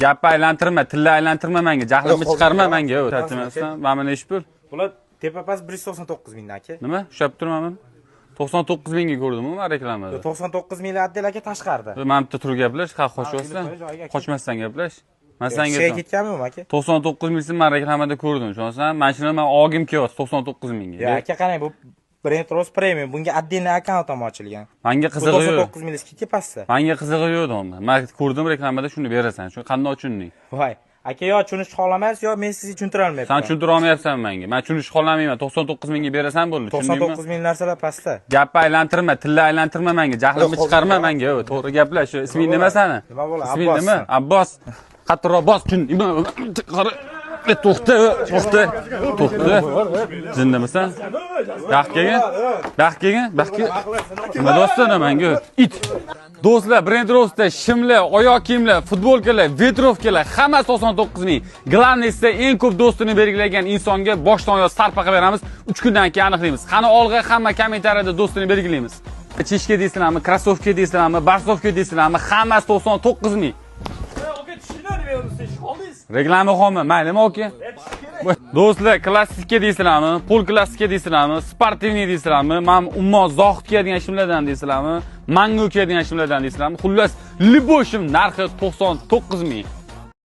Gapni aylantirma, tilni aylantirma menga, jahlimni chiqarma menga. Charchamasdan. Mana buni nechi pul? Bular tepa past 199 mingdan, aka. Nima? Ushlab turma buni. 99 mingga ko'rdim man reklamada. 99 ming отдел, aka, tashqarida. Mana bitta turib gaplash, ha, qochyapsan. Qochmasdan gaplash. Man senga Shey ketganmi, aka? 99 mingsin man reklamada ko'rdim, tushunasan? Mana shuni man olgim kelyapti 99 mingga. Ya, aka, qarang, bu Brend Rose Premium, bunga отдельный akkaunt ham ochilgan. Menga Bu qizig'i yo'q. 99 ming skidka pastda. Menga qizig'i yo'q unda. Men ko'rdim reklamada, shuni berasan. Shu qanday tushunding? Voy, aka, yo tushunishni xohlamaysiz, yo men sizga tushuntira olmayapman. Sen tushuntira olmayapsan menga. Men tushunishni xohlamayman. 99 mingga berasan, bo'ldi. Tushundingmi? 99 ming narsalar pastda. Gapni aylantirma, tilni aylantirma menga, jahlimni chiqarma menga. To'g'ri gaplash. Shu isming nima sani? Nima bo'ladi? Isming Abbos. nima? Abbos. Qattiqroq bos, tushundingmi? Qara. To'xta, to'xta, to'xta. Jindimisan? Baxt kelgin. Baxt kelgin, baxt kel. Nima do'stlar menga? It. Do'stlar, Brend Rose'da shimlar, oyoq kiyimlar, futbolkalar, ветровка lar hammasi 99 ming. Главный eng ko'p do'stini belgilagan insonga boshdan oyoq sarpa qilib beramiz. 3 kundan keyin aniqlaymiz. Qani olg'a, hamma kommentariyada do'stini belgilaymiz. Chishka deysizlarmi, krossovka deysizlarmi, borsovka deysizlarmi, hammasi 99 ming. Reklama xommi? Maylimi, aka? Do'stlar, klassika deysizlarmi, pol klassika deysizlarmi, спортивный deysizlarmi, man umuman Zohid kiyadigan shimlardan deysizlarmi, Mango kiyadigan shimlardan deysizlarmi? Xullas, любой shim narxi 99 ming.